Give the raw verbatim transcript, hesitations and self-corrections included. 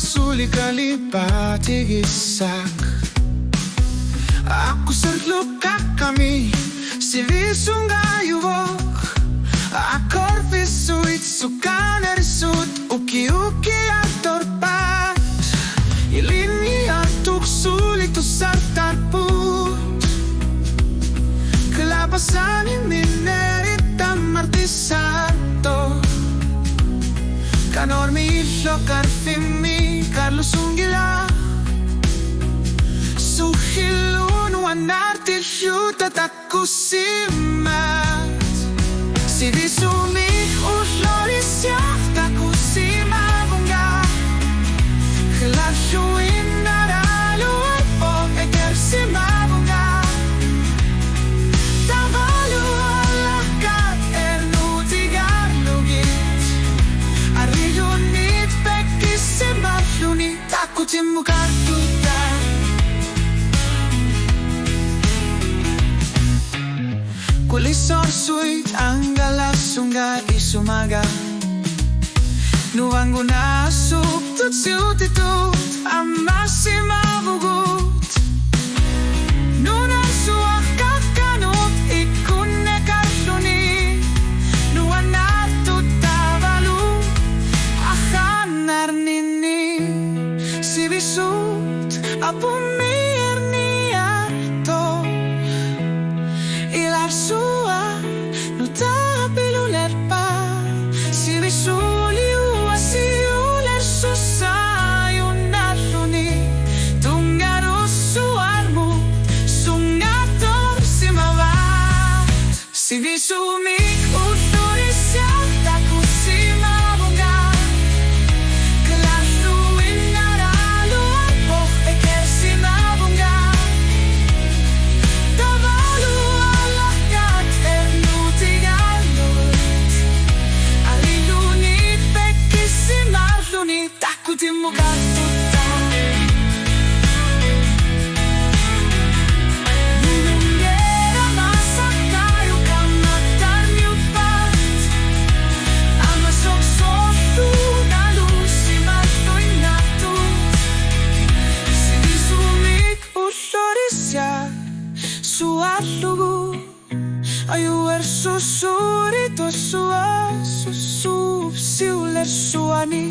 suli qalipaatigisaq. Aquserlukaqqami sivisunngaajuvoq. Akorfisuit sukanerisut ukiukiartorpaat. Ilinniartuq suli tusartarput. Qilapasani minerit tammartisartoq. Qanormi illoq qarfimmi qarlusunngilaq. Suhiluun nuannaartilluta taqqusimaat. Sivisumik ullorisiaq taqqusimavunga. Qilarluinnaraluarpoq eqersimavunga. Tavalu alarkat ernuutigaarlugit. Arilluunniit peqqissimarluni taqutimmukartuta. Qulisorsuit angalarsunnga isumaga. Nuangunarsuup tutsiutitut ammasimavugut. Nunarsuaq qaqqanut ikkunneqarluni. Nuannaartut Tavalu arqannarninni. Sivisuut apummi erniartoq. Ilarsuaq nutapilulerpaat. Sivisuuliuasiulersussaajunnaarluni. Tunngarussuarmut sunngatorsimavaat. Sivisumik ullorisiaq taqqusimavunga. Qilarluinnaraluarpoq eqersimavunga. Tavalu alarkat ernuutigaarlugit. Arilluunniit peqqissimarluni taqutimmukartuta. Nununngera massakkaajuq kammattarniuppat. Amasoq soorlu nalusimalluinnartut. Sivisumik ullorisiaq suarlugu. Ajuersusuuri tuassuarsusuup siulersuani.